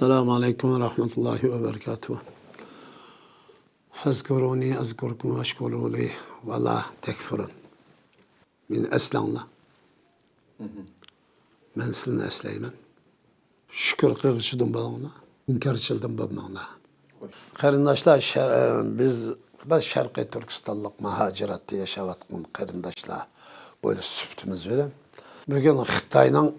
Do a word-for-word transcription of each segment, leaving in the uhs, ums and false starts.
ئەسسالامۇ ئەلەيكۇم ۋە رەھمەتۇللاھى ۋە بەرىكاتۇھۇ. فەزكۇرۇنى ئەزكۇركۇم ۋەشكۇرۇلى ۋە لا تەكفۇرۇن. مېنى ئەسلەڭلار. مەن سىلىنى ئەسلەيمەن. شۈكۈر قىلغۇچىدىن بولۇڭلار. ئىنكارچىلدىن بولماڭلار. قېرىنداشلار، شەر-، بىز بىز شەرقىي تۈركىستانلىق مۇھاجىراتتا ياشاۋاتقان قېرىنداشلار بولۇش سۈپىتىمىز بىلەن بۈگۈن خىتاينىڭ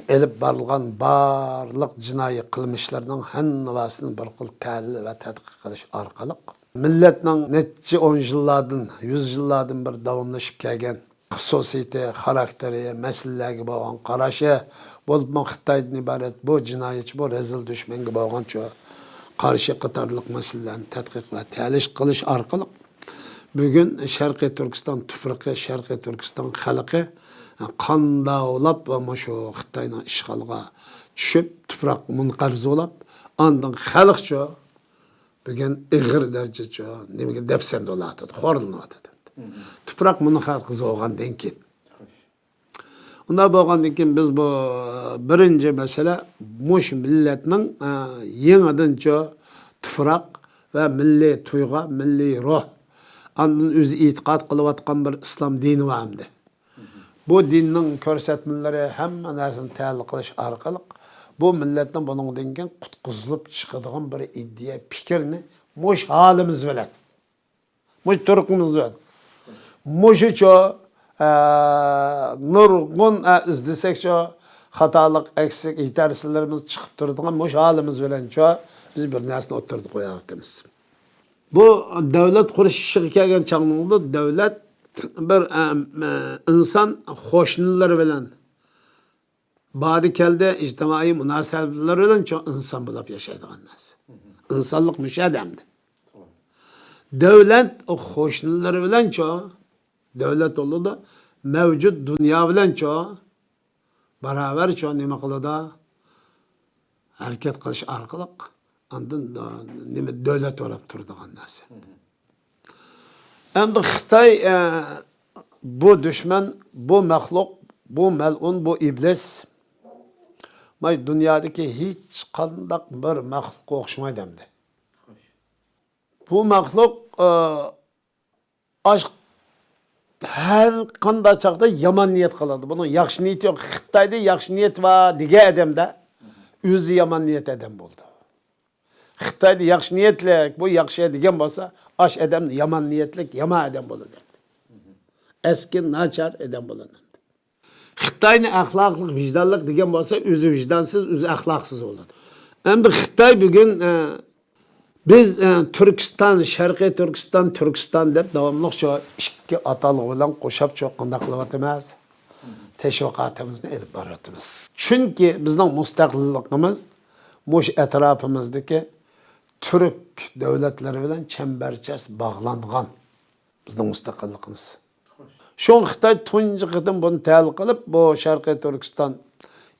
ئېلىپ بارغان بارلىق جىنايى قىلمىشلىرىنىڭ ھەممىسىنى بىر خىل تەھلىل ۋە تەتقىق قىلىش ئارقىلىق مىللەتنىڭ نەچچە ئون يىللاردىن، يۈز يىللاردىن بېرى داۋاملىشىپ كەلگەن خۇسۇسىيىتى، خاراكتېرى، مەسىلىلەرگە بولغان قارىشى، بولۇپمۇ خىتايدىن ئىبارەت بۇ جىنايەتچى، بۇ رەزىل دۈشمەنگە بولغان شۇ قارشى قاتارلىق مەسىلىلەرنى تەتقىق ۋە تەھلىل قىلىش ئارقىلىق بۈگۈن شەرقىي تۈركىستان تۇپرىقى، شەرقىي تۈركىستان خەلقى قانداقلاپ مۇشۇ خىتاينىڭ ئىشغالىغا چۈشۈپ، تۇپراق مۇنقەرز بولاپ، ئاندىن خەلقچۇ بۈگۈن ئېغىر دەرىجىدە نېمىگە دەپسەندە بولۇۋاتىدۇ، خورلىنىۋاتىدۇ. تۇپراق مۇنقەرز بولغاندىن كېيىن. ئۇنداق بولغاندىن كېيىن بىز بۇ بىرىنچى مەسىلە مۇشۇ مىللەتنىڭ، ئە، يېڭىدىنچۇ تۇپراق ۋە مىللىي تۇيغۇ، مىللىي روھ، ئاندىن ئۆزى ئېتىقاد قىلىۋاتقان بىر ئىسلام دىنى بار ئەمدى. بۇ دىننىڭ كۆرسەتمىلىرى، ھەممە نەرسىنى تەھلىل قىلىش ئارقىلىق بۇ مىللەتنى بۇنىڭدىن كېيىن قۇتقۇزۇپ چىقىدىغان بىر ئىدىيە، پىكىرنى مۇشۇ ھالىمىز بىلەن، مۇشۇ تۇرقىمىز بىلەن، مۇشۇچۇ، ئە، نۇرغۇن، ئە، ئىزدىسەكچۇ خاتالىق، ئەكسىك، يېتەرسىزلىرىمىز چىقىپ تۇرىدىغان مۇشۇ ھالىمىز بىلەنچۇ بىز بىر نەرسىنى ئوتتۇرىدا قويۇۋاتىمىز. بۇ دۆلەت قۇرۇش ئىشىغا كەلگەن چاغنىڭدا دۆلەت بىر، ئە، ئە، ئىنسان قوشنىلىرى بىلەن بارى كەلدى، ئىجتىمائىي مۇناسىۋەتلەر بىلەنچۇ ئىنسان بولۇپ ياشايدىغان نەرسە. ئىنسانلىق مۇشۇ ئادەمدە. دۆلەت قوشنىلىرى بىلەنچۇ، دۆلەت بولىدۇ، مەۋجۇت دۇنيا بىلەنچۇ، باراۋەرچۇ نېمە قىلىدۇ؟ ھەرىكەت قىلىش ئارقىلىق ئاندىن، ئە، نېمە، دۆلەت بولاپ تۇرىدىغان نەرسە. ئەمدى خىتاي، ئە، بۇ دۈشمەن، بۇ مەخلۇق، بۇ مەلئۇن، بۇ ئىبلىس، ماي دۇنيادىكى ھېچقانداق بىر مەخلۇققا ئوخشىمايدۇ ئەمدى. بۇ مەخلۇق، ئە، ئاش-، ھەر قانداق چاغدا يامان نىيەت قىلىدۇ. بۇنىڭ ياخشى نىيىتى يوق. خىتايدا ياخشى نىيەت بار دېگەن ئادەمدە ئۆزى يامان نىيەت ئادەم بولىدۇ. خىتايدا ياخشى نىيەتلىك، بۇ ياخشى دېگەن بولسا، ئاش ئادەم يامان نىيەتلىك، يامان ئادەم بولىدۇ. ئەسكى ناچار ئادەم بولىدۇ. خىتاينى ئەخلاقلىق، ۋىجدانلىق دېگەن بولسا، ئۆزى ۋىجدانسىز، ئۆزى ئەخلاقسىز بولىدۇ. ئەمدى خىتاي بۈگۈن، ئە، بىز، ئە، تۈركىستان، شەرقىي تۈركىستان، تۈركىستان دەپ داۋاملىق شۇ ئىككى ئاتالغۇ بىلەن قوشاپ شۇ قانداق قىلىۋاتىمىز؟ تەشۋىقاتىمىزنى ئېلىپ بارىۋاتىمىز. چۈنكى بىزنىڭ مۇستەقىللىقىمىز مۇشۇ ئەتراپىمىزدىكى تۈرك دۆلەتلىرى بىلەن چەمبەرچاس باغلانغان بىزنىڭ مۇستەقىللىقىمىز. شۇڭا خىتاي تۇنجى قېتىم بۇنى تەھلىل قىلىپ، بۇ شەرقىي تۈركىستان،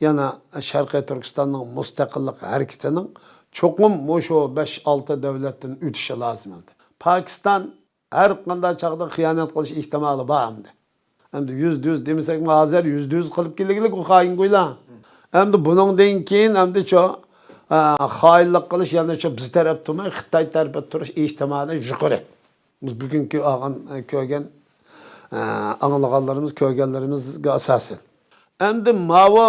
يەنە شەرقىي تۈركىستاننىڭ مۇستەقىللىق ھەرىكىتىنىڭ چوقۇم مۇشۇ بەش-ئالتە دۆلەتتىن ئۆتۈشى لازىم ئەمدى. پاكىستان ھەر قانداق چاغدا خىيانەت قىلىش ئېھتىمالى بار ئەمدى. ئەمدى يۈزدە يۈز دېمىسەكمۇ، ھازىر يۈزدە يۈز قىلىپ كېلىگلىك ئۇ خائىنگويلار. ئەمدى بۇنىڭدىن كېيىن ئەمدى شۇ، ئە، خائىنلىق قىلىش، يەنە شۇ بىز تەرەپ تۇرماي، خىتاي تەرىپىدە تۇرۇش ئېھتىمالى يۇقىرى. بىز بۈگۈنكى ئالغان، كۆرگەن، ئاڭلىغانلىرىمىز، كۆرگەنلىرىمىزگە ئاساسەن. ئەمدى ماۋۇ،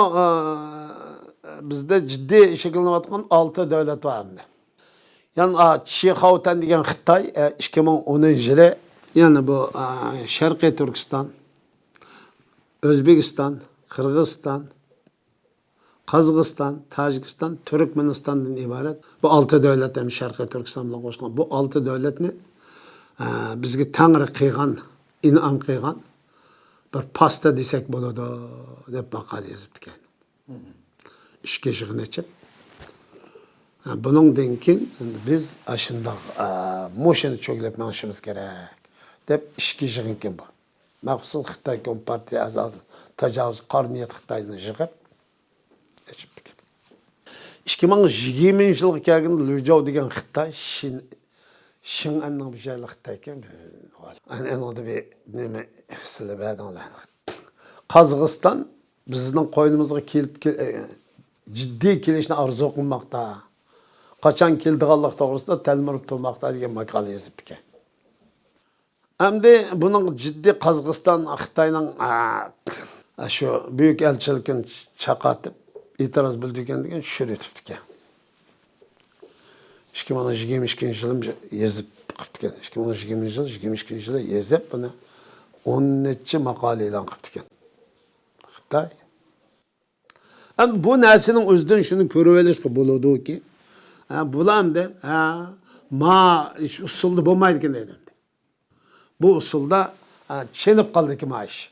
بىزدە جىددىي شەكىللىنىۋاتقان ئالتە دۆلەت بار ئەمدى. يەنى، چى خاۋتەن دېگەن خىتاي، ئىككى مىڭ ئونىنچى يىلى، يەنى بۇ، شەرقىي تۈركىستان، ئۆزبېكىستان، قىرغىزىستان، قازاقىستان، تاجىكىستان، تۈركمەنىستاندىن ئىبارەت بۇ ئالتە دۆلەت ھەم شەرقىي تۈركىستان بىلەن قوشقان بۇ ئالتە دۆلەتنى، ئە، بىزگە تەڭرى قىلغان، ئىنئام قىلغان بىر پاستا دېسەك بولىدۇ، دەپ ماقالە يېزىپتىكەن. ئىككى يىغىن ئېچىپ، ئە، بۇنىڭدىن كېيىن بىز ئاشۇنداق، ئە، مۇشۇنى چۆگىلەپ مېڭىشىمىز كېرەك، دەپ ئىككى يىغىنكەن بۇ. مەخسۇس خىتاي كومپارتىيە ئەزالىرى تاجاۋۇز قارا نىيەت خىتاينى يىغىپ، ئېچىپتىكەن. ئىككى مىڭ يىگىرمىنچى يىلغا كەلگەندە لۈجاۋ دېگەن خىتاي، شىن-، شىنئەننىڭ بىر جايلىق خىتايكەن. ئەنە ئۇنىڭدا بىر نېمە سىلەر بەردىڭلار. قازاقىستان بىزنىڭ قوينىمىزغا كېلىپ، كېل-، ئە، جىددىي كېلىشنى ئارزۇ قىلماقتا، قاچان كېلىدىغانلىق توغرىسىدا تەلمۈرۈپ تۇرماقتا دېگەن ماقالە يېزىپتىكەن. ئەمدى بۇنىڭ جىددىي قازاقىستان خىتاينىڭ، ئا، شۇ بۈيۈك ئەلچىلىكىنى چاقاتىپ ئېتىراز بىلدۈرگەن دېگەن چۈشۈرۈۋېتىپتىكەن. ئىككى مىڭ يىگىرمە ئىككىنچى يىلى يېزىپ قىپتىكەن. ئىككى مىڭ يىگىرمە يىل، يىگىرمە ئىككىنچى يىلى يېزىپ بۇنى ئون نەچچە ماقالە ئېلان قىپتىكەن خىتاي. ئەمدى بۇ نەرسىنىڭ ئۆزىدىن شۇنى كۆرۈۋېلىشقا بولىدۇكى، ھە، بۇلار ئەمدى، ھە، ما ئۇسۇلدا بولمايدىكەن دەيدۇ ئەمدى. بۇ ئۇسۇلدا، ھە، چېنىپ قالدىكى ما ئىش.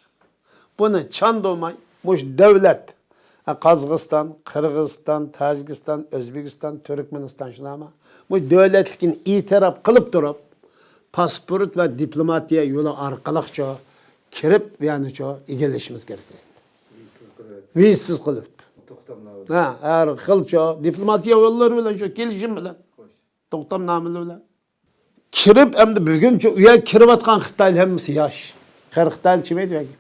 بۇنى چاندۇرماي، مۇشۇ دۆلەت، ھە، قازاقىستان، قىرغىزىستان، تاجىكىستان، ئۆزبېكىستان، تۈركمەنىستان شۇنداقمۇ؟ مۇشۇ دۆلەتلىكىنى ئېتىراپ قىلىپ تۇرۇپ، پاسپورت ۋە دىپلوماتىيە يولى ئارقىلىقچۇ كىرىپ، يەنىچۇ ئىگىلىشىمىز كېرەك. ۋىزىسىز قىلىپ. ۋىزىسىز قىلىپ. توختامنامە. ھە، ھەر خىلچۇ دىپلوماتىيە يوللىرى بىلەن شۇ كېلىشىم بىلەن. خوش. توختامنامىلەر بىلەن. كىرىپ ئەمدى بۈگۈنچۇ ئۇ يەرگە كىرىۋاتقان خىتايلار ھەممىسى ياش. قېرى خىتايلار چىمەيدۇ يەرگە.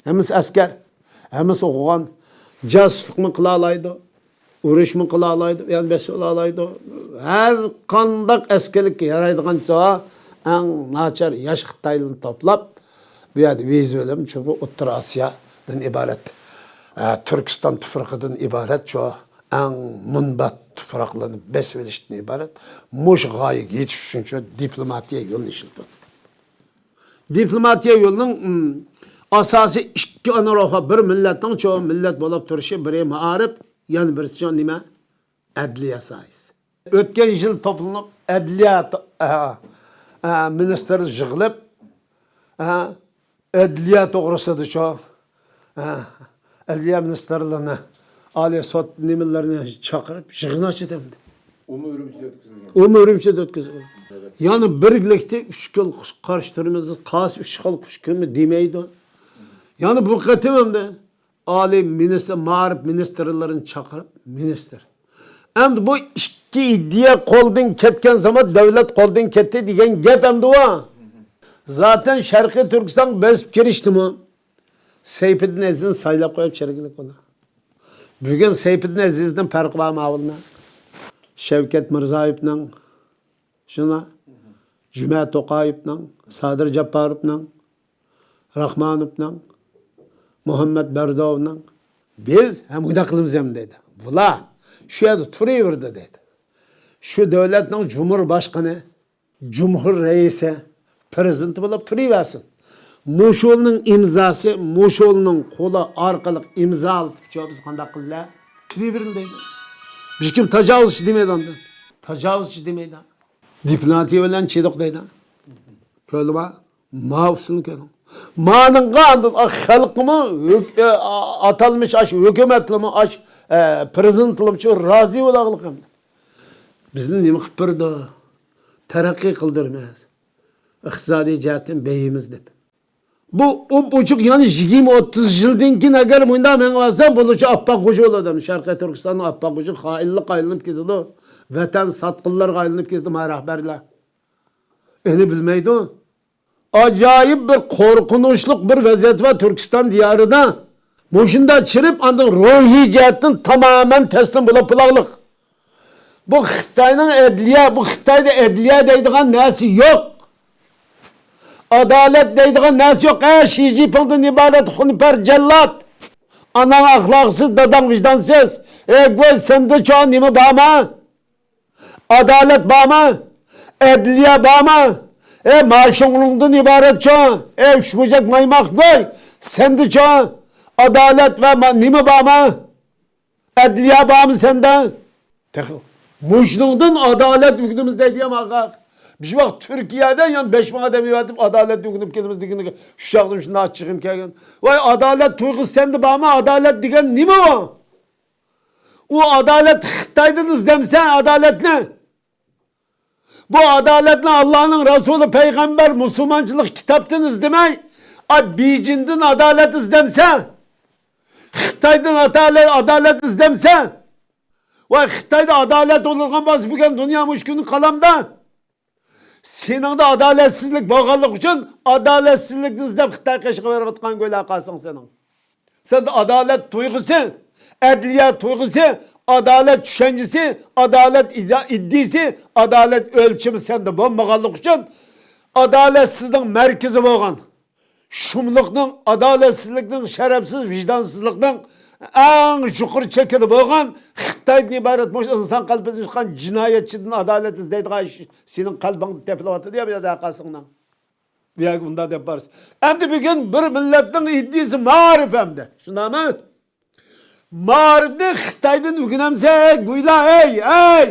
ھەممىسى ئەسكەر، ھەممىسى ئوقۇغان، جاسۇسلۇقمۇ قىلالايدۇ، ئۇرۇشمۇ قىلالايدۇ، يەنى بېسىۋالالايدۇ. ھەر قانداق ئەسكەرلىككە يارايدىغانچە ئەڭ ناچار ياش خىتايلارنى توپلاپ، بۇ يەردە ۋىزا بىلەن، چۈنكى ئوتتۇرا ئاسىيادىن ئىبارەت، ئە، تۈركىستان تۇپرىقىدىن ئىبارەت شۇ ئەڭ مۇنبەت تۇپراقلارنى بېسىۋېلىشتىن ئىبارەت مۇشۇ غايىگە يېتىش ئۈچۈن شۇ دىپلوماتىيە يولىنى ئىشلىتىۋاتىدۇ. دىپلوماتىيە يولىنىڭ، ئىم، ئاساسى ئىككى ئانا روھى، بىر مىللەتنىڭ چوڭ مىللەت بولۇپ تۇرۇشى، بىرى مائارىپ، يەنە بىرسى نېمە؟ ئەدلىيە ساھەسى. ئۆتكەن يىل توپلىنىپ، ئەدلىيە تو-، ئە، ئە، مىنىستىر يىغىلىپ، ئە، ئەدلىيە توغرىسىدا شۇ، ئە، ئەدلىيە مىنىستىرلىرىنى، ئالىي سوت نېمىلىرىنى چاقىرىپ يىغىن ئاچتى ئەمدى. ئۇمۇ ئۈرۈمچىدە ئۆتكۈزۈلگەن. ئۇمۇ ئۈرۈمچىدە ئۆتكۈزۈلگەن. يەنى بىرلىكتە ئۈچ خىل قارشى تۇرىمىز، قايسى ئۈچ خىل كۈچ دېمەيدۇ. يەنى بۇ قېتىم ئەمدى ئالىي مىنىستىر، مائارىپ مىنىستىرلىرىنى چاقىرىپ، مىنىستىر. ئەمدى بۇ ئىككى ئىدىيە قولدىن كەتكەن زامان دۆلەت قولدىن كەتتى دېگەن گەپ ئەمدى ئۇ. زاتەن شەرقىي تۈركىستانغا بېسىپ كىرىشتىمۇ سەيپىدىن ئەزىزنى سايلاپ قويۇپ چىرىكلىك بولا. بۈگۈن سەيپىدىن ئەزىزدىن پەرقى بارمۇ ئاۋۇلنىڭ؟ شەۋكەت مىرزايېۋنىڭ، شۇنا، جۈمە توقايېۋنىڭ، سادىر جاپپاروۋنىڭ، راخمانوفنىڭ، مۇھەممەد بەردوۋنىڭ، بىز ھەم ئۇنداق قىلىمىز ھەم دەيدۇ. بۇلار شۇ يەردە تۇرۇۋېرىدۇ دەيدۇ. شۇ دۆلەتنىڭ جۇمھۇر باشقىنى، جۇمھۇر رەئىسى، پىرېزىدېنتى بولۇپ تۇرۇۋەرسۇن. مۇشۇلنىڭ ئىمزاسى، مۇشۇلنىڭ قولى ئارقىلىق ئىمزالىتىپچۇ بىز قانداق قىلىلە؟ كىرىۋېرىڭ دەيدۇ. ھېچكىم تاجاۋۇزچى دېمەيدۇ ئاندىن. تاجاۋۇزچى دېمەيدۇ. دىپلوماتىيە بىلەن چىدۇق دەيدۇ. كۆردۈڭلارمۇ؟ ماۋۇسىنى كۆرۈڭ. مانىڭغا ئاندىن خەلقمۇ، ھۆك-، ئە، ئاتالمىش ئاش ھۆكۈمەتلىمۇ، ئاش، ئە، پىرېزىدېنتلىمۇ شۇ رازى بولاغلىق ئەمدى. بىزنى نېمە قىلىپ بېرىدۇ؟ تەرەققىي قىلدۇرىمىز. ئىقتىسادىي جەھەتتىن بېيىمىز دەپ. بۇ ئوپئوچۇق يەنە يىگىرمە ئوتتۇز يىلدىن كېيىن ئەگەر مۇنداق مېڭىۋالسا، بولىدىچۇ ئاپئاق غۇژۇ ئادەم، شەرقىي تۈركىستاننىڭ ئاپئاق غۇژۇ خائىنلىققا ئايلىنىپ كېتىدۇ. ۋەتەن ساتقىنلارغا ئايلىنىپ كېتىدۇ ما رەھبەرلەر. ئېنى بىلمەيدۇ. ئاجايىپ بىر قورقۇنچلۇق بىر ۋەزىيەت بار تۈركىستان دىيارىدا. مۇشۇنداق چىرىپ، ئاندىن روھىي جەھەتتىن تامامەن تەسلىم بولۇپ بولاغلىق. بۇ خىتاينىڭ ئەدلىيە، بۇ خىتايدا ئەدلىيە دەيدىغان نەرسە يوق. ئادالەت دەيدىغان نەرسە يوق. ھە، شى جىنپىڭدىن ئىبارەت خۇنپەر جەللات. ئاناڭ ئەخلاقسىز، داداڭ ۋىجدانسىز. ئەي گۇي، سەندە چا نېمە بارمۇ؟ ئادالەت بارمۇ؟ ئەدلىيە بارمۇ؟ ئەي ماشۇڭلۇڭدىن ئىبارەت چا، ئەي ئۈچ بۇرجەك مايماق گۇي، سەندە چا ئادالەت ۋە ما-، نېمە بارمۇ؟ ئەدلىيە بارمۇ سەندە؟ تېخى مۇشۇنىڭدىن ئادالەت ئۆگىنىمىز دەيدىغان بار. بىز ۋاقىت تۈركىيەدە يەنە بەش مىڭ ئادەم يىغىۋېتىپ ئادالەت ئۆگىنىپ كېلىمىز دېگىنىگە شۇ چاغدا شۇنداق ئاچچىقىم كەلگەن. ۋاي، ئادالەت تۇيغۇسى سەندە بارمۇ؟ ئادالەت دېگەن نېمە ئۇ؟ ئۇ ئادالەت خىتايدىن ئىزدەمسەن ئادالەتنى. بۇ ئادالەتنى ئاللانىڭ رەسۇلى، پەيغەمبەر، مۇسۇلمانچىلىق كىتابتىن ئىزدىمەي، ئا، بېيجىڭدىن ئادالەت ئىزدەمسە، خىتايدىن ئادالەت، ئادالەت ئىزدەمسە، ۋاي، خىتايدا ئادالەت بولىدىغان بولسا، بۈگۈن دۇنيا مۇشۇ كۈنى قالامدا. سېنىڭدە ئادالەتسىزلىك بولغانلىقى ئۈچۈن، ئادالەتسىزلىكنى ئىزدەپ خىتاي قېشىغا بېرىۋاتقان گۆيلا قالساڭ سېنىڭ. سەندە ئادالەت تۇيغۇسى، ئەدلىيە تۇيغۇسى، ئادالەت چۈشەنچىسى، ئادالەت ئىدىيىسى، ئادالەت ئۆلچىمى سەندە بولمىغانلىقى ئۈچۈن، ئادالەتسىزنىڭ مەركىزى بولغان، شۇملۇقنىڭ، ئادالەتسىزلىكنىڭ، شەرەپسىز، ۋىجدانسىزلىقنىڭ ئەڭ يۇقىرى چېكىدە بولغان خىتايدىن ئىبارەت مۇشۇ ئىنسان قەلبىدىن چىققان جىنايەتچىدىن ئادالەت ئىزدەيدىغان ئىش سېنىڭ قەلبىڭدە تېپىلىۋاتىدۇ يا بۇ يەردە ھەرقايسىڭنىڭ. بۇ يەرگە ئۇنداق دەپ بارىسىز. ئەمدى بۈگۈن بىر مىللەتنىڭ ئىدىيىسى مائارىپ ئەمدى. شۇنداقمۇ؟ مائارىپنى خىتايدىن ئۆگىنەمسەك، بۇيلا، ئەي، ئەي!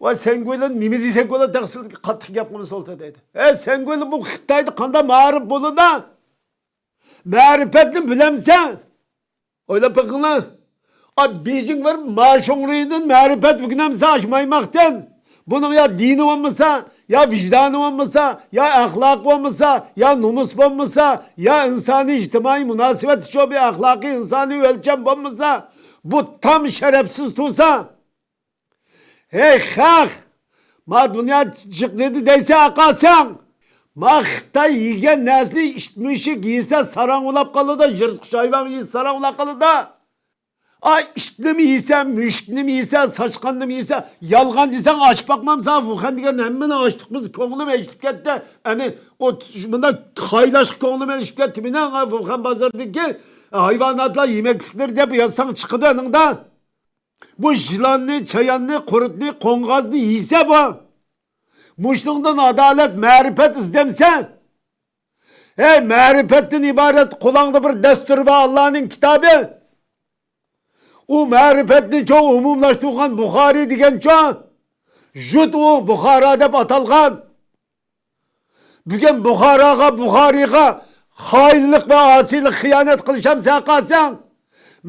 ۋاي، سەنگۇيلا نېمە دېسەك بولىدۇ، تەقسىر قاتتىق گەپ قىلمىسا بولدى دەيدۇ. ئەي، سەنگۇيلا بۇ خىتايدا قانداق مائارىپ بولىدۇ؟ مەرىپەتنى بىلەمسەن؟ ئويلاپ بېقىڭلار. ئا، بېيجىڭ بېرىپ، ماشۇڭرىدىن مەرىپەت ئۆگىنەمسەن، ئاشۇ مايماقتىن؟ بۇنىڭ يا دىنى بولمىسا، يا ۋىجدانى بولمىسا، يا ئەخلاقى بولمىسا، يا نومۇس بولمىسا، يا ئىنسانىي ئىجتىمائىي مۇناسىۋەت شۇ بىر ئەخلاقىي ئىنسانىي ئۆلچەم بولمىسا، بۇ تام شەرەپسىز تۇرسا، ھەي خەق! ما دۇنيا جىق دېدى دەيسەن ئاقاساڭ. ما خىتاي يېگەن نەرسىنى ئىت مۈشۈك يېسە ساراڭ ئۇلاپ قالىدۇ، يىرتقۇچ ھايۋان يېسە ساراڭ ئۇلاپ قالىدۇ. ئاي، ئىتنىمۇ يېسە، مۈشۈكنىمۇ يېسە، ساچقاننىمۇ يېسە، يالغان دېسەڭ ئاچ باقمامسەن، ۋۇخەن دېگەن ھەممىنى ئاچتۇق بىز، كۆڭلۈم ئېچىلىپ كەتتى. ئەنە ئۇ مۇنداق خايلاشقا كۆڭلۈم ئېچىلىپ كەتتى مېنىڭ، ۋۇخەن بازىرىدىكى ھايۋاناتلار يېمەكلىكلىرى دەپ يازساڭ چىقىدۇ ئېنىڭدا. بۇ يىلاننى، چاياننى، قۇرتنى، قوڭغازنى يېسە بۇ. مۇشۇنىڭدىن ئادالەت، مەرىپەت ئىزدەمسەن. ھەي، مەرىپەتتىن ئىبارەت قولۇڭدا بىر دەستۇر بار، ئاللانىڭ كىتابى. ئۇ مەرىپەتنى چوڭ ئومۇملاشتۇرغان بۇخارىي دېگەنچۇ؟ ژۇت ئۇ بۇخارا دەپ ئاتالغان. بۈگۈن بۇخاراغا، بۇخارىيغا خائىنلىق ۋە ئاسىيلىق، خىيانەت قىلىشامسەن قالساڭ،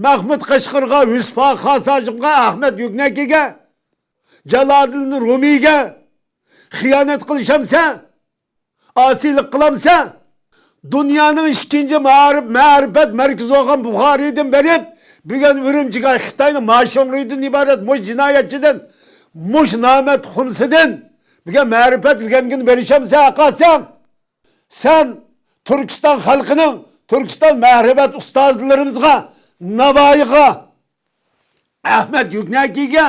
مەخمۇت قەشقىرىغا، يۈسۈپ خاس ھاجىمغا، ئەخمەت يۆگنەكىگە، جالالىدىن رۇمىيگە خىيانەت قىلىشامسەن؟ ئاسىيلىق قىلامسەن؟ دۇنيانىڭ ئىككىنچى مائارىپ، مەرىپەت مەركىزى بولغان بۇخارىيدىن بېرىپ، بۈگۈن ئۈرۈمچىگە خىتاينىڭ ماشۇڭرىدىن ئىبارەت مۇشۇ جىنايەتچىدىن، مۇشۇ نامەرد خۇنسىدىن بۈگۈن مەرىپەت ئۆگەنگىلى بېرىشەمسەن قالساڭ، سەن تۈركىستان خەلقىنىڭ، تۈركىستان مەرىپەت ئۇستازلىرىمىزغا، ناۋايىغا، ئەخمەت يۆگنەكىگە،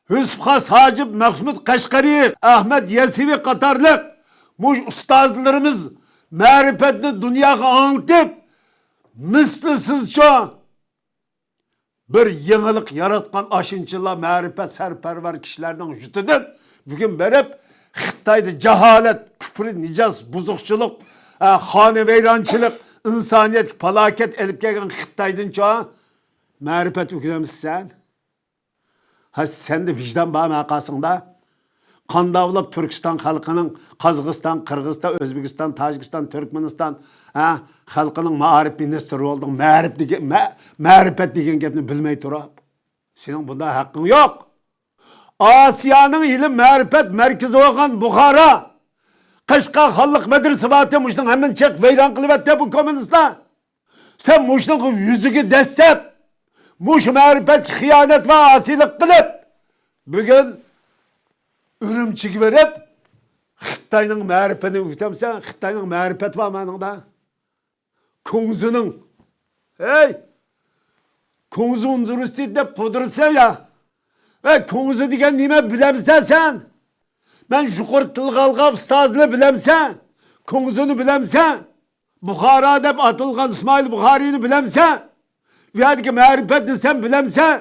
يۈسۈپ خاس ھاجىپ، مەخمۇت قەشقەرى، ئەخمەت يەسىۋى قاتارلىق مۇشۇ ئۇستازلىرىمىز مەرىپەتنى دۇنياغا ئاڭلىتىپ، مىسلىسىزچە بىر يېڭىلىق ياراتقان ئاشۇنچىلا مەرىپەت سەرپەرۋەر كىشىلەرنىڭ يۇرتىدىن بۈگۈن بېرىپ خىتايدا جاھالەت، كۇپرى، نىجاس، بۇزۇقچىلىق، ئە، خانىۋەيرانچىلىق، ئىنسانىيەتكە پالاكەت ئېلىپ كەلگەن خىتايدىنچۇ مەرىپەت ئۆگىنەمسەن؟ ھە، سەندە ۋىجدان بارمۇ ھەرقايسىڭدا؟ قانداق بولۇپ تۈركىستان خەلقىنىڭ، قازاقىستان، قىرغىزىستان، ئۆزبېكىستان، تاجىكىستان، تۈركمەنىستان، ھە، خەلقىنىڭ مائارىپ مىنىستىرى بولدۇڭ، مەرىپ دېگەن، مە-، مەرىپەت دېگەن گەپنى بىلمەي تۇرۇپ؟ سېنىڭ بۇنداق ھەققىڭ يوق. ئاسىيانىڭ ئىلىم مەرىپەت مەركىزى بولغان بۇخارا، قەشقەر خانلىق مەدرىسە بارتى، مۇشۇنىڭ ھەممىنى چېقىپ ۋەيران قىلىۋەتتى بۇ كوممۇنىستلار. سەن مۇشۇنىڭغا يۈزىگە دەسسەپ، مۇشۇ مەرىپەتكە خىيانەت ۋە ئاسىيلىق قىلىپ، بۈگۈن ئۈرۈمچىگە بېرىپ، خىتاينىڭ مەرىپىتىنى ئۆگىتەمسەن؟ خىتاينىڭ مەرىپەت بارمۇ ئانىڭدا؟ كۇڭزىنىڭ، ھەي، كۇڭزى ئۇنىۋېرسىتېتى دەپ قۇدۇرۇپسەن يا؟ ھەي، كۇڭزى دېگەن نېمە بىلەمسەن سەن؟ مەن يۇقىرى تىلغا ئالغان ئۇستازنى بىلەمسەن؟ كۇڭزىنى بىلەمسەن؟ بۇخارا دەپ ئاتالغان ئىسمائىل بۇخارىينى بىلەمسەن؟ ئۇ يەردىكى مەرىپەتنى سەن بىلەمسەن؟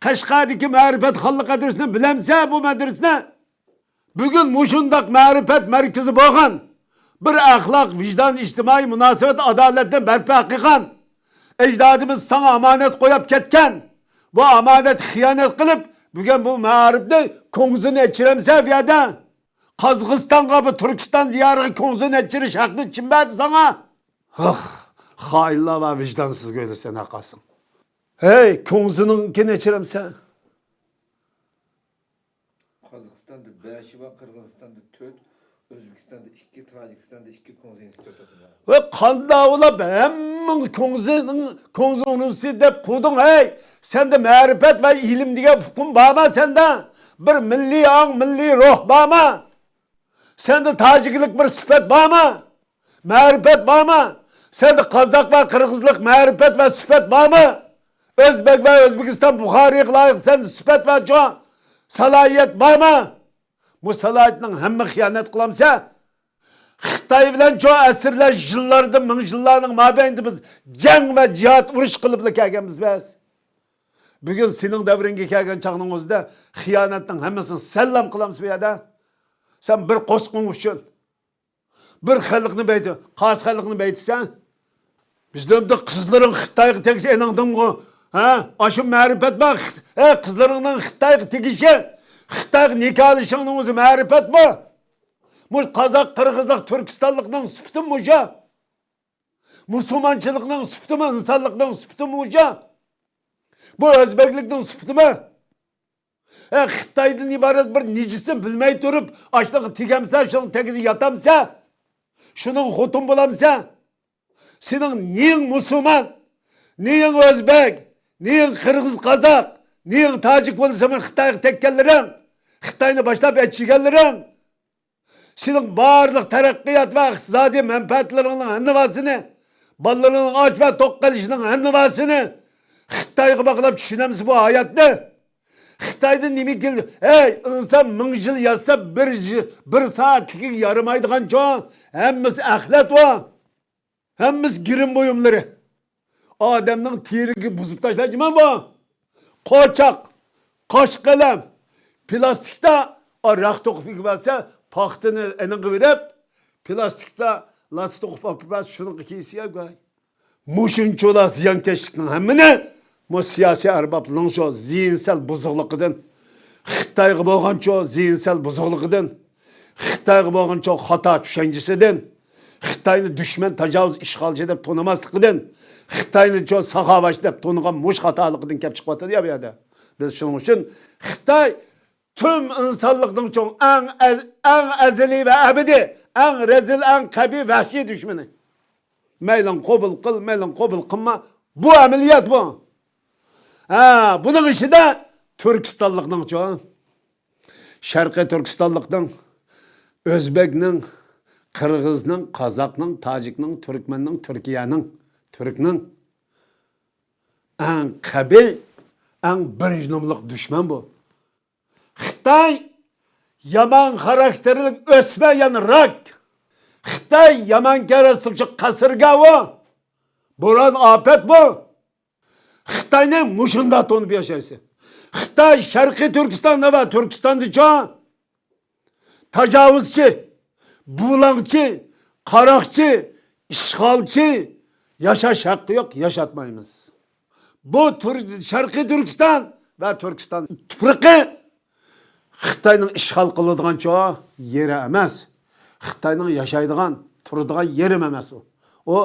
قەشقەردىكى مەرىپەت خانلىق مەدرىسىنى بىلەمسەن، بۇ مەدرىسىنى؟ بۈگۈن مۇشۇنداق مەرىپەت مەركىزى بولغان، بىر ئەخلاق، ۋىجدان، ئىجتىمائىي مۇناسىۋەت، ئادالەتنى بەرپا قىلغان، ئەجدادىمىز ساڭا ئامانەت قويۇپ كەتكەن، بۇ ئامانەتكە خىيانەت قىلىپ، بۈگۈن بۇ مائارىپنى كۇڭزىنى ئېچىرەمسەن بۇ يەردە؟ قازاقىستانغا، بۇ تۈركىستان دىيارىغا كۇڭزىنى ئېچىرىش ھەققىنى كىم بەردى ساڭا؟ ھىخ، خائىنلار ۋە ۋىجدانسىزغا ئۆيلىسەن ھەرقايسىڭ. ھەي، كۇڭزىنىڭكىنى ئېچىرەمسەن؟ قازاقىستاندا بەشى بار، قىرغىزىستاندا تۆت، ئۆزبېكىستاندا ئىككى، تاجىكىستاندا ئىككى كۇڭزى ئىنستىتۇتى بار. ۋە قانداق بولۇپ ھەممىڭ كۇڭزىنىڭ، كۇڭزى ئۇنىۋېرسىتېتى دەپ قۇدۇڭ، ھەي؟ سەندە مەرىپەت ۋە ئىلىم دېگەن ئۇقۇم بارما سەندە؟ بىر مىللىي ئاڭ، مىللىي روھ بارما؟ سەندە تاجىكلىق بىر سۈپەت بارمۇ؟ مەرىپەت بارمۇ؟ سەندە قازاق ۋە قىرغىزلىق مەرىپەت ۋە سۈپەت بارمۇ؟ ئۆزبەك ۋە ئۆزبېكىستان بۇخارىيغا لايىق سەندە سۈپەت ۋە چوڭ سالاھىيەت بارمۇ؟ بۇ سالاھىيەتنىڭ ھەممە خىيانەت قىلامسەن؟ خىتاي بىلەن چوڭ ئەسىرلەر، يىللاردىن مىڭ يىللارنىڭ مابەينىدە بىز جەڭ ۋە جىھاد، ئۇرۇش قىلىپلا كەلگەنمىز بىز. بۈگۈن سېنىڭ دەۋرىڭگە كەلگەن چاغنىڭ ئۆزىدە خىيانەتنىڭ ھەممىسىنى سەنلام قىلامسەن بۇ يەردە؟ سەن بىر قوسقۇڭ ئۈچۈن بىر خەلقنى بەيتە، قايسى خەلقنى بەيتىسەن؟ بىزلەردە قىزلىرىڭ خىتايغا تەگسە ئېنىڭدىنغۇ، ھە؟ ئاشۇ مەرىپەتمۇ؟ خىت-، ھە، قىزلىرىڭنىڭ خىتايغا تېگىشى، خىتايغا نىكاھلىشىڭنىڭ ئۆزى مەرىپەتمۇ؟ مۇ قازاق، قىرغىزلىق، تۈركىستانلىقنىڭ سۈپىتىمۇ مۇشۇ؟ مۇسۇلمانچىلىقنىڭ سۈپىتىمۇ، ئىنسانلىقنىڭ سۈپىتىمۇ مۇشۇ؟ بۇ ئۆزبەكلىكنىڭ سۈپىتىمۇ؟ ھە، خىتايدىن ئىبارەت بىر نىجىسنى بىلمەي تۇرۇپ، ئاشۇنىڭغا تېگەمسەن، شۇنىڭ تېگىدە ياتامسەن، شۇنىڭغا خوتۇن بولامسەن؟ سېنىڭ نېيىڭ مۇسۇلمان، نېيىڭ ئۆزبەك، نېيىڭ قىرغىز قازاق، نېيىڭ تاجىك بولسا، مانا خىتايغا تەگكەنلىرىڭ، خىتاينى باشلاپ ئەچىگەنلىرىڭ، سېنىڭ بارلىق تەرەققىيات ۋە ئىقتىسادىي مەنپەئەتلىرىڭنىڭ ھەممىۋاسىنى، بالىلىرىڭنىڭ ئاچ ۋە توق قېلىشىنىڭ ھەممىۋاسىنى خىتايغا باغلاپ چۈشىنەمسىز بۇ ھاياتنى؟ خىتايدىن نېمە كېلدى؟ ھەي، ئىنسان مىڭ يىل ياشىسا، بىر يى-، بىر سائەتلىكىگە يارىمايدىغانچۇ؟ ھەممىسى ئەخلەت ئۇ. ھەممىسى گىرىم بۇيۇملىرى. ئادەمنىڭ تېرىگە بۇزۇپ تاشلايدىمان بۇ. قوچاق، قاش قەلەم، پىلاستىكتا، ئا، رەخت توقۇپ ئېگىۋەرسە، پاختىنى ئېنىڭغا بېرىپ، پىلاستىكتا لاتا توقۇپ ئاپىرىپ بەرسە، شۇنىڭغا كىيسە يا گاي. مۇشۇنچىلا زىيانكەشلىكنىڭ ھەممىنى مۇ سىياسىي ئەربابلارنىڭ شۇ زېھىنسەل بۇزۇقلۇقىدىن، خىتايغا بولغان شۇ زېھىنسەل بۇزۇقلۇقىدىن، خىتايغا بولغان شۇ خاتا چۈشەنچىسىدىن، خىتاينى دۈشمەن، تاجاۋۇز، ئىشغالچى دەپ تونۇماسلىقىدىن، خىتاينى شۇ ساخاۋەتچى دەپ تونۇغان مۇشۇ خاتالىقىدىن كەپ چىقىۋاتىدۇ يا بۇ يەردە. بىز شۇنىڭ ئۈچۈن خىتاي تۈم ئىنسانلىقنىڭ چوڭ، ئەڭ ئەز-، ئەڭ ئەزەلىي ۋە ئەبەدىي، ئەڭ رەزىل، ئەڭ قەبىھ، ۋەھشىي دۈشمىنى. مەيلىڭ قوبۇل قىل، مەيلىڭ قوبۇل قىلما. بۇ ئەمەلىيەت بۇ. ھە، بۇنىڭ ئىچىدە تۈركىستانلىقنىڭچۇ، شەرقىي تۈركىستانلىقنىڭ، ئۆزبەكنىڭ، قىرغىزنىڭ، قازاقنىڭ، تاجىكنىڭ، تۈركمەننىڭ، تۈركىيەنىڭ، تۈركنىڭ ئەڭ قەبىھ، ئەڭ بىرىنچى نومۇرلۇق دۈشمەن بۇ. خىتاي يامان خاراكتېرلىك ئۆسمە، يەنى راك. خىتاي يامان كەرەستىكچى قەسىرگە ئۇ. بوران ئاپەت بۇ. خىتاينى مۇشۇنداق تونۇپ ياشايسەن. خىتاي شەرقىي تۈركىستاندا ۋە تۈركىستاندىچۇ تاجاۋۇزچى، بۇلاڭچى، قاراقچى، ئىشغالچى ياشاش ھەققى يوق، ياشاتمايمىز. بۇ تۈر-، شەرقىي تۈركىستان ۋە تۈركىستان تۇپرىقى خىتاينىڭ ئىشغال قىلىدىغانچۇ يېرى ئەمەس. خىتاينىڭ ياشايدىغان، تۇرىدىغان يېرىمۇ ئەمەس ئۇ. ئۇ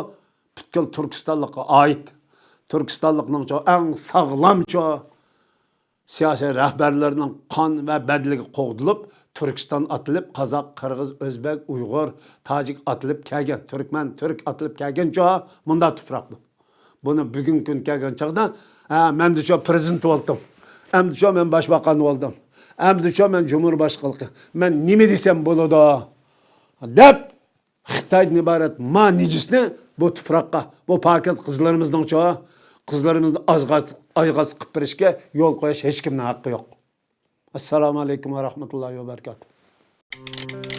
پۈتكۈل تۈركىستانلىققا ئائىت. تۈركىستانلىقنىڭچۇ ئەڭ ساغلامچۇ سىياسىي رەھبەرلىرىنىڭ قان ۋە بەدىنىگە قوغدىلىپ، تۈركىستان ئاتىلىپ، قازاق، قىرغىز، ئۆزبەك، ئۇيغۇر، تاجىك ئاتىلىپ كەلگەن، تۈركمەن، تۈرك ئاتىلىپ كەلگەنچۇ مۇنداق تۇپراق بۇ. بۇنى بۈگۈنكى كۈن كەلگەن چاغدا، ھە، مەندىچۇ پىرېزىدېنت بولدۇم، ئەمدىچۇ مەن باشباقان بولدۇم، ئەمدىچۇ مەن جۇمھۇر باشقىلىقى، مەن نېمە دېسەم بولىدۇ دەپ، خىتايدىن ئىبارەت ما نىجىسنى بۇ تۇپراققا، بۇ پاكىز قىزلىرىمىزنىڭچۇ، قىزلىرىمىزنى ئازغاس-، ئايغاس قىلىپ بېرىشكە يول قويۇش ھېچكىمنىڭ ھەققى يوق. ئەسسالامۇ ئەلەيكۇم ۋە رەھمەتۇللاھى ۋە بەرىكاتۇھ.